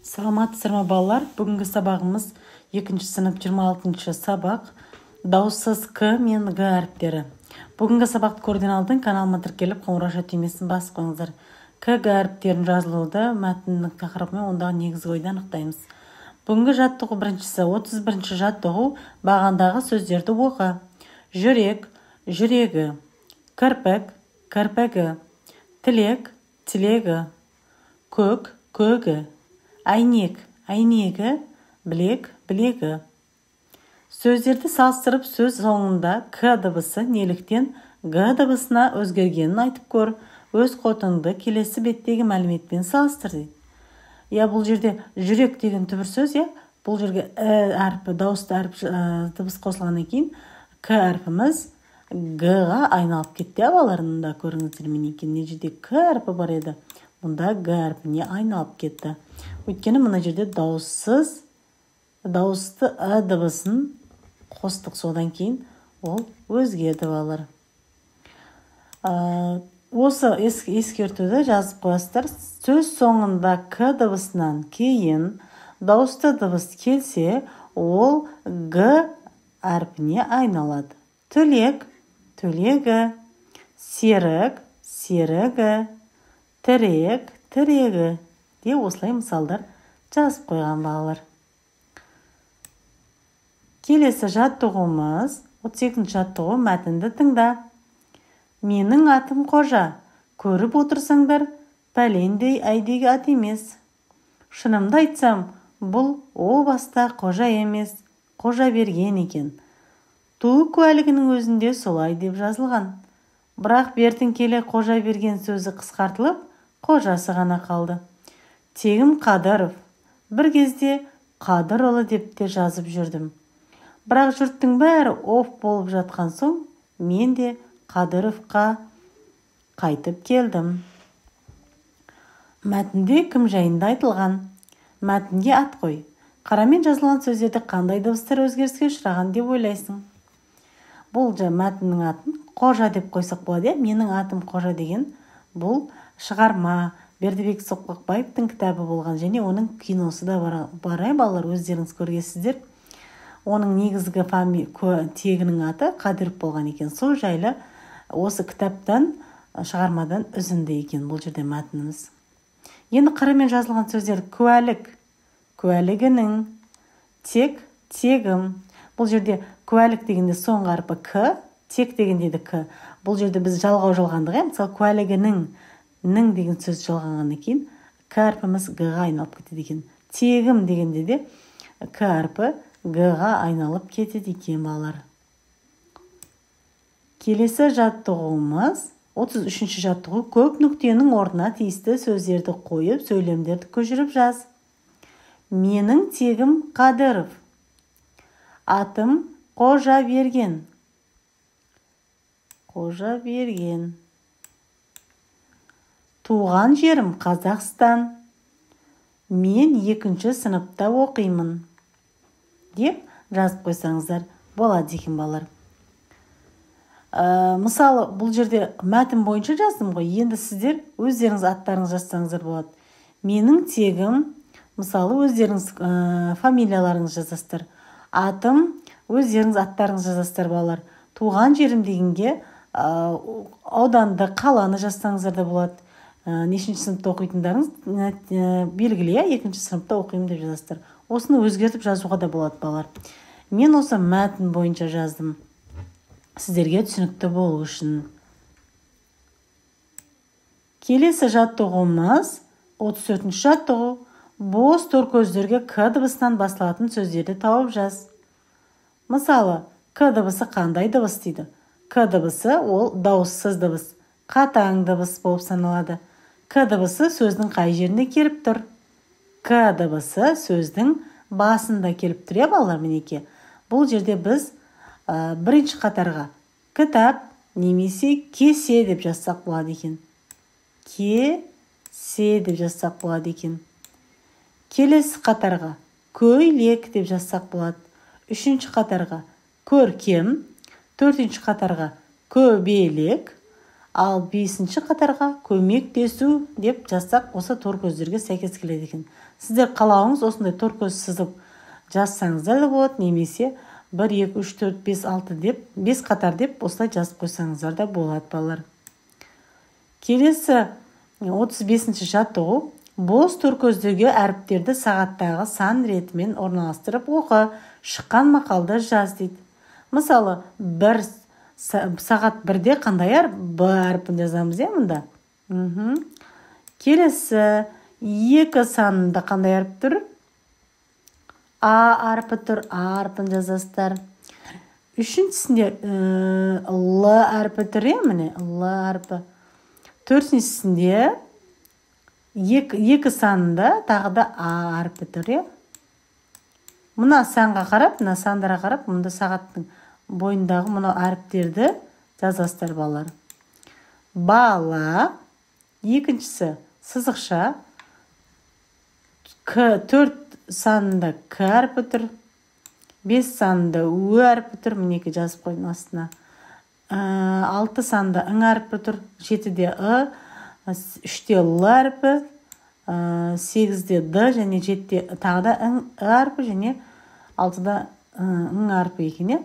Саламатсыздар ма, балалар? Бүгінгі сабағымыз екінші сынып, 26 сабақ, дауыссыз к мен г әріптері. Бүгінгі сабақты көруден алдын каналыма тіркеліп, қоңырауша түймесін басып қойыңыздар. К, г әріптерін жазылуды мәтіннің тақырыбы мен ондағы негізгі ойды анықтаймыз. Бүгінгі жаттығу біріншісі, 31 жаттығу. Бағандағы сөздерді оқы. Жүрек, жүрегі, кірпік, кірпігі, тілек, тілегі, көк, көгі, әйнек, әйнегі, білек, білегі. Сөздерді салыстырып, сөз соңында к дыбысы неліктен г дыбысына өзгергенін айтып көр. Өз қорытындыңды келесі беттегі мәліметпен салыстыр дейді. Иә, бұл жерде жүрек деген түбір сөз, иә. Бұл жерге і әрпі, дауысты әріп, дыбыс қосылғаннан кейін к әрпіміз г-ға айналып кетті, иә, балалар. Мында көріңіздер, мінекей, мына жерде к әрпі бар еді, мұнда г әрпіне айналып кетті. Өйткені мына жерде дауыссыз дауысты ы дыбысын қостық, содан кейін ол өзгерді, балалар. Осы ескертуді жазып қоясыздар: сөз соңында к дыбысынан кейін дауысты дыбыс келсе, ол г әрпіне айналады. Түлек, түлегі, серік, серігі, тірек, тірегі деп осылай мысалдар жазып қойған, балалар. Келесі жаттығуымыз, 32 жаттығу. Мәтінді тыңда. Менің атым Қожа. Көріп отырсаңдар, пәлендей әйдегі ат емес. Шынымды айтсам, бұл о баста Қожа емес, Қожа берген екен. Туу куәлігінің өзінде солай деп жазылған. Бірақ бертін келе Қожа берген сөзі қысқартылып, Қожасы ғана қалды. Тегім Қадыров. Бір кезде Қадырұлы деп те жазып жүрдім. Бірақ жұрттың бәрі ов болып жатқан соң, мен де Қадыровқа қайтып келдім. Мәтінде кім жайында айтылған? Мәтінге ат қой. Қарамен жазылған сөздерде қандай дыбыстар өзгеріске ұшыраған деп ойлайсың? Бұл мәтіннің атын Қожа деп қойсақ болады, иә. Менің атым Қожа деген бұл шығарма Бердібек Соқпақбаевтың кітабы болған және оның киносы да бар, иә, балалар, өздеріңіз көргенсіздер. Оның негізгі тегінің аты Қадыров болған екен. Сол жайлы осы кітаптан, шығармадан үзінді екен бұл жерде мәтініміз. Енді қарамен жазылған сөздер: куәлік, куәлігінің, тек, тегім. Бұл жерде куәлік дегенде соңғы әрпі к, тек дегенде де к. Бұл жерде біз жалғау жалғандық, иә. Мысалы, куәлігінің, нің деген сөз жалғанғаннан кейін к әрпіміз г-ға айналып кетеді екен. Тегім дегенде де к әрпі г-ға айналып кетеді екен, балалар. Келесі жаттығуымыз, 33 жаттығу. Көп нүктенің орнына тиісті сөздерді қойып, сөйлемдерді көшіріп жаз. Менің тегім Қадыров. Атым Қожаберген. Қожаберген. Туған жерім Қазақстан. Мен екінші сыныпта оқимын деп жазып қойсаңыздар болады екен, балалар. Мысалы, бұл жерде мәтін бойынша жаздым ғой. Енді сіздер өздеріңіз аттарыңыз жазсаңыздар болады. Менің тегім, мысалы, өздеріңіз фамилияларыңыз жазасыздар. Атым, өздеріңіз аттарыңыз жазасыздар, балалар. Туған жерім дегенге ауданды, қаланы жазсаңыздар да болады. Нешінші сыныпта оқитындарыңыз белгілі, иә, екінші сыныпта оқимын деп жазасыздар. Осыны өзгертіп жазуға да болады, балалар. Мен осы мәтін бойынша жаздым, сіздерге түсінікті болу үшін. Келесі жаттығуымыз, 34 жаттығу. Бос тор көздерге к дыбысынан басталатын сөздерді тауып жаз. Мысалы, к дыбысы қандай дыбыс дейді? К дыбысы ол дауыссыз дыбыс, қатаң дыбыс болып саналады. К дыбысы сөздің қай жерінде келіп тұр? К дыбысы сөздің басында келіп тұр, иә, балалар. Мінекей, бұл жерде біз бірінші қатарға кітап немесе кесе деп жазсақ болады екен. Кесе деп жазсақ болады екен. Келесі қатарға көйлек деп жазсақ болады. Үшінші қатарға көркем, төртінші қатарға көбелек, ал бесінші қатарға көмектесу деп жазсақ, осы тор көздерге сәйкес келеді екен. Сіздер қалауыңыз осындай торкөз сызып жазсаңыздар да болады, немесе 1, 2, 3, 4, 5, 6 деп, 5 қатар деп осылай жазып қойсаңыздар да болады, балалар. Келесі 35-ші жаттығу. Бос торкөздегі әріптерді сағаттағы сан ретімен орналастырып оқы, шыққан мақалды жаз дейді. Мысалы, бір сағат 1-де қандай әріп? Б әрпін жазамыз, иә, мұнда. Келесі 2 санында қандай әріп тұр? А әрпі тұр, А әрпін жазасыздар. Үшіншісінде Л әрпі тұр, иә, міне, Л әрпі. Төртіншісінде 2 санында тағы да А әрпі тұр, иә. Мына санға қарап, мына сандарға қарап, мұнда сағаттың бойындағы мына әріптерді жазасыздар, балалар. Бала, екіншісі сызықша, К, 4 санында К әрпі тұр, 5 санында Ö әрпі тұр, мінекей жазып қойдым астына. 6 санында Ң әрпі тұр, 7-де Ы, 3-те Л әрпі, 8-де Д және 7-де тағы да Ң әрпі және 6-да Ң әрпі екен, иә.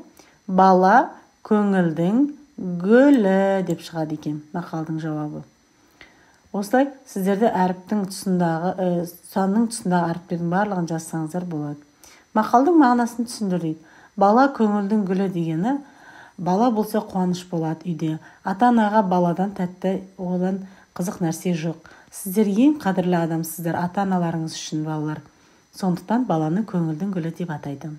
Бала көңілдің гүлі деп шығады екен мақалдың жауабы. Осылай сіздерде әріптің тұсындағы, санның тұсындағы әріптердің барлығын жазсаңыздар болады. Мақалдың мағынасын түсіндір дейді. Бала көңілдің гүлі дегені, бала болса қуаныш болады үйде. Ата-анаға баладан тәтті, одан қызық нәрсе жоқ. Сіздер ең қадірлі адамсыздар ата-аналарыңыз үшін, балалар. Сондықтан баланы көңілдің гүлі деп атайды.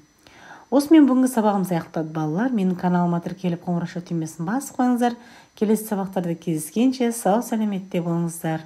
Осымен бүгінгі сабағымыз аяқталды, балалар. Менің каналыма тіркеліп, қоңырауша түймесін басып қойыңыздар. Келесі сабақтарда кездескенше сау сәлеметте болыңыздар.